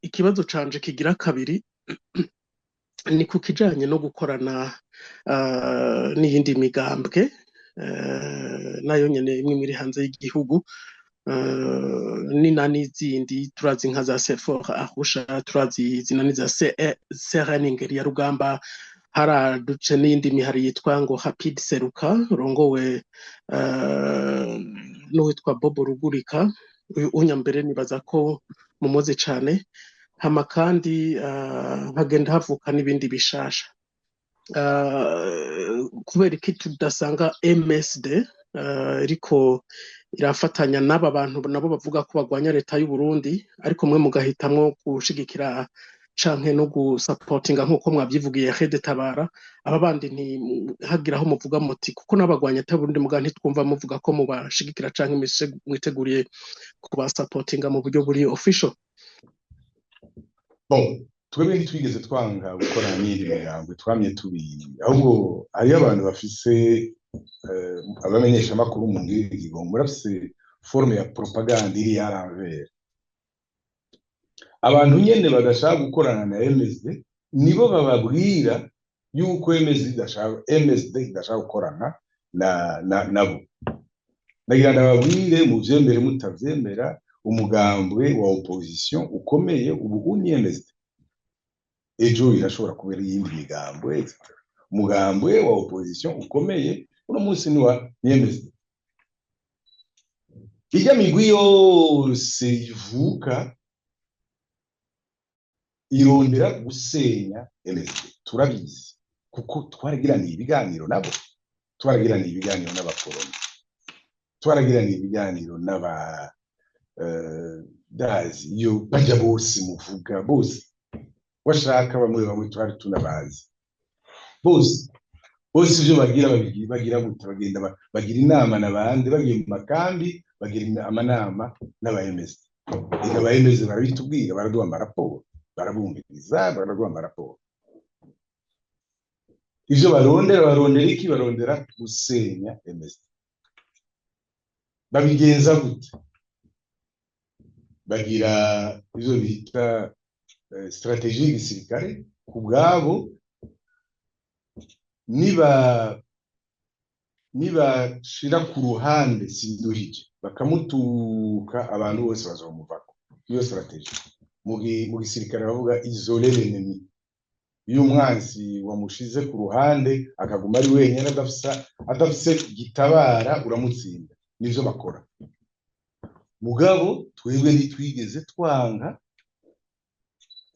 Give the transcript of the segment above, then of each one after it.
Ikibazo canje kigira kabiri ni ku kijanye no gukorana n'iyindi migambwe, nayo nyene imwe iri hanze y'igihugu, n'inani zindi turazi nka za CFOR Arusha, turazi zinani za CRN Ingeri ya Rugamba, haraduce n'iyindi mihari yitwa ngo Rapid Seruka rongowe n'uwitwa Bobo Rugurika. Uyu unyambere nibaza ko mumuzi cane. Hama kandi hagenda havuka n'ibindi bishasha. Kubera iki tudasanga MSD iriko irafatanya n'aba bantu nabo bavuga ko bagwanya leta y'u Burundi, ariko mwe mugahitamwo gushigikira canke no gusapotinga nk'uko mwavyivugiye Red Tabara, aba bandi ntihagira aho muvuga muti kuko n'abagwanya leta y'u Burundi, muga ntitwumva muvuga ko mubashigikira canke mwiteguriye kubasapotinga mu buryo buri official? Bon, twebwe ntitwigeze twanga gukorana n'iyindi migambo, twamye tubi. Ahubwo hariyo abantu bafise, abamenyeshamakuru mu ngigo, murafise forme ya propagande iri à l'envers. Abantu nyene badashaka gukorana na MSD nibo bababwira yuko MSD idashaka gukorana na nabo. Nagira ndababwire, muvyemere mutavyemera, umugambwe wa opposition ukomeye ubu ni MSD. Ejo irashobora kubera iyindi migambwe, etc. Umugambwe wa opposition ukomeye uno munsi ni MSD. Ijya migwi yose ivuka irondera gusenya MSD, turabizi kuko twaragiraniye ibiganiro nabo, twaragiraniye ibiganiro n'abakoroni, twaragiraniye ibiganiro n'aba dazi iyo bajya bose muvuga bose, washaka bamwe bamwe twari tunabazi bose bose. Ibyo bagira bagira gute? Bagenda bagira inama n'abandi, bagiye mu makambi bagira amanama n'aba MSD. Ega aba MSD barabitubwira, baraduha amaraporo, barabumviriza, baraduha amaraporo. Ivyo barondera, barondera iki? Barondera gusenya MSD. Babigenza gute? Bagira ivyo bita stratégie y'igisirikare ku bwabo. Nibashira ku ruhande Sinduhije, bakamutuka, abantu bose bazomuvako. Iyo stratégie mu gisirikare bavuga isoler l'ennemi. Iyo umwansi wamushize ku ruhande akaguma ari wenyine, adafise gitabara, uramutsinda. Nivyo bakora. Mugabo twebwe ntitwigeze twanka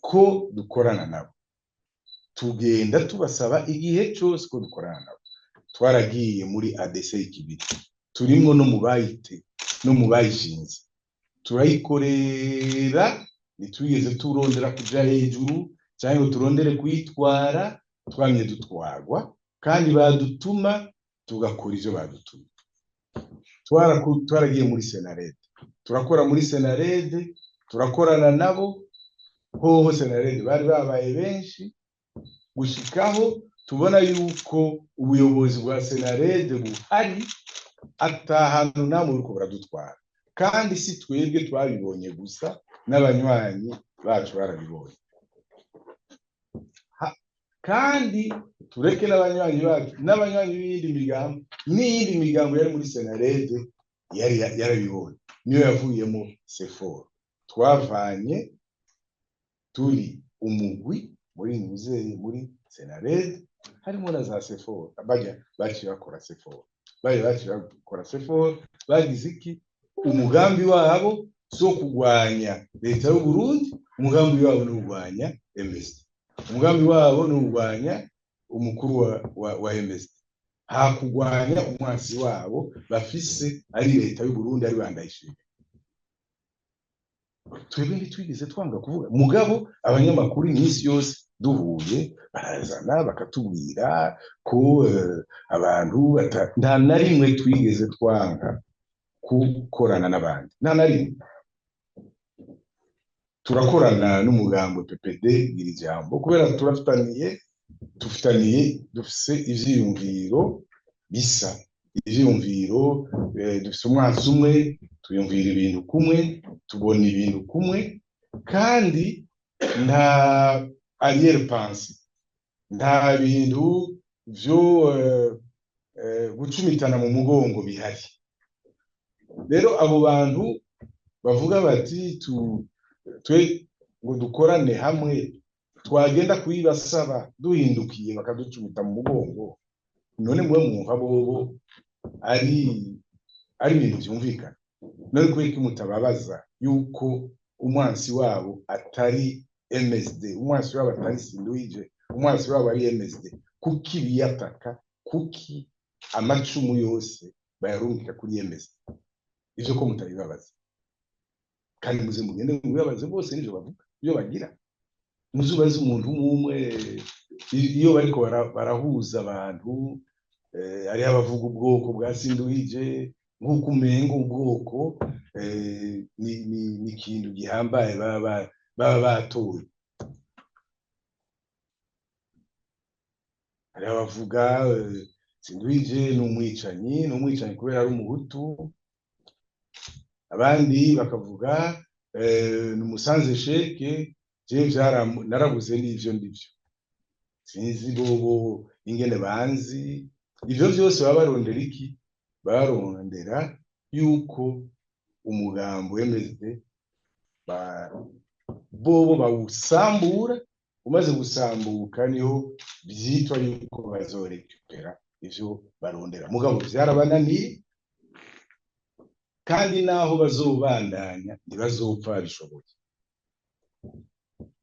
ko dukorana nabo, tugenda tubasaba igihe cose ko dukorana nabo. Twaragiye muri ADC Kibiri, turimwo no mu bayite no mu bayishinze, turayikorera. Ntitwigeze turondera kuja hejuru cyangwa ngo turondere kuyitwara, twamye dutwarwa kandi badutuma tugakora ivyo badutuma. Twaragiye muri CNARED, turakora muri CNARED, turakorana nabo. Hoho CNARED bari babaye benshi gushikaho tubona yuko ubuyobozi bwa CNARED buhari ata hantu namwe buriko buradutwara. Kandi si twebwe twabibonye gusa, n'abanywanyi bacu barabibonye. Kandi tureke n'abanywanyi bacu n'abanywanyi b'iyindi migambo, n'iyindi migambo yari muri CNARED yari yarabibonye, niyo yavuyemo CFOR. Twavanye turi umugwi muri muzeye muri CNARED, harimo na za CFOR. Bajya baciye bakora CFOR, bari baciye bakora CFOR. Bagize iki? Umugambi wabo si wo kurwanya leta y'u Burundi, umugambi wabo ni kurwanya MSD, umugambi wabo ni kurwanya umukuru wa MSD, ha kurwanya umwansi wabo bafise ari leta y'u Burundi, ari Bandayishimiye. Twebwe ntitwigeze twanga kuvuga. Mugabo abanyamakuru iminsi yose duhuye barazana bakatubwira ko abantu nta na rimwe twigeze twanga gukorana n'abandi, nta na rimwe. Turakorana n'umugambo PPD gira ijambo kubera turafitaniye dufitaniye dufise ivyiyumviro bisa, ivyiyumviro, dufise umwansi umwe. Twiyumvira ibintu kumwe, tubona ibintu kumwe, kandi nta arrière-pensée, nta bintu vyo gucumitana mu mugongo bihari. Rero abo bantu bavuga bati twe ngo dukorane hamwe, twagenda kuyibasaba duhindukiye bakaducumita mu mugongo, none mwe mwumva bobo ari ibintu vyumvikana? None kubera ko mutababaza yuko umwansi wabo atari MSD, umwansi wabo atari Sinduhije, umwansi wabo ari MSD? Kuki biyataka? Kuki amacumu yose bayarungika kuri MSD? Ivyo ko mutabibabaza? Kandi muze mugende mubibabaze bose, nivyo bavuga, ibyo bagira. Muzubaze umuntu umwe umwe iyo bariko barahuza abantu, hariho abavuga ubwoko bwa Sinduhije, nk'uko umenga ubwoko ni ikintu gihambaye baba batoye. Hariho abavuga Sinduhije ni umwicanyi, ni umwicanyi kubera ari umuhutu. Abandi bakavuga ni umusanze sheke. Jewe narabuze n'ivyo ndivyo, sinzi bobo ingene banzi. Ivyo vyose baba barondera iki? Barondera yuko umugambo MSD bobo bawusambura. Umaze gusambuka niho vyitwa yuko bazorekupera ivyo barondera. Mugabo vyarabananiye, kandi naho bazobandanya ntibazopfa babishoboye.